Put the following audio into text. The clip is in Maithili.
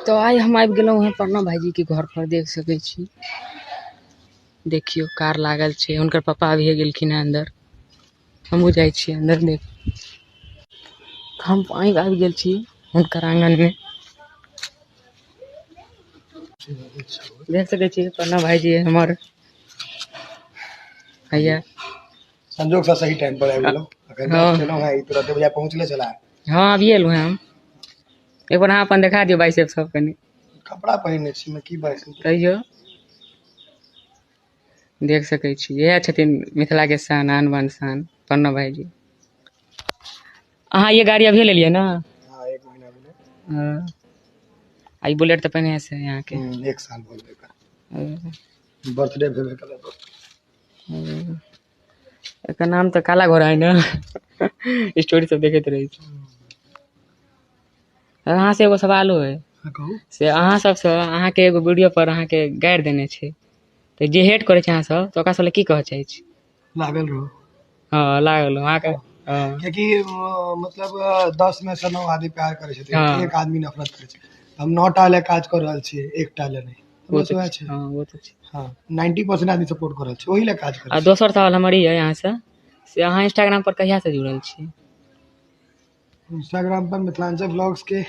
तऽ आइ हम आबि गेलहुँ हेँ प्रणव भाइजीके घरपर। देख सकै छी, देखियौ कार लागल छै। हुनकर पापा अभिये गेलखिन हेँ अन्दर, हमहूँ जाइ छियै अन्दर। देख, हम आबि गेल छी हुनकर आङ्गनमे। देख सकै छी, प्रणव भाइजी हमर हैया। संजोग से सही टाइम पर आबि गेलहुँ अखन। हाँ। चलहुँ हैं, ई तुरंते बजा पहुँचले छला। हँ, अभिये एलहुँ हेँ हम। एक बार अहाँ अपन देखा दियौ बाइसेप सब कनि। कपड़ा पहिरने छी मैं, की बाइसेप? तैयो देख सकै छी, इएह छथिन मिथिलाके शान, आन बान शान, प्रणव भाइजी। अहाँ ये गाड़ी अभिये लेलियै ने? हाँ, एक महीना भेलै। हँ। आ ई बुलेट तऽ पहिने से अहाँके? एक साल भऽ गेलै एकर। बर्थडे भेबे केलै। एकर नाम तऽ काला घोड़ा है ने? स्टोरी सब देखैत रहै छी। अहाँ से एगो सवालो है। हाँ, कहू। से अहाँ सबसँ अहाँके एगो वीडियो पर अहाँके गारि देने छै, तऽ जे हेट करै छै अहाँ सब, तऽ ओकरा सब लए की कहऽ चाहै छी? लागल रहू। हँ, लागल रहू अहाँके, हँ। कियाकि मतलब 10 में से 9 आदमी प्यार करै छथिन, हाँ। एक आदमी नफरत करै छै। हम 9 टा लए काज कऽ रहल छियै, एकटा लए नहि। ओ बस तऽ वएह छै। छै। हँ, ओ तऽ छै। हँ, 90% आदमी सपोर्ट कऽ रहल छै, ओहि लए काज करै आ छी। दोसर सवाल हमर ई यऽ अहाँसँ, से अहाँ इंस्टाग्राम पर कहियासँ जुड़ल छी? इंस्टाग्राम पर मिथिलांचल ब्लॉग्स के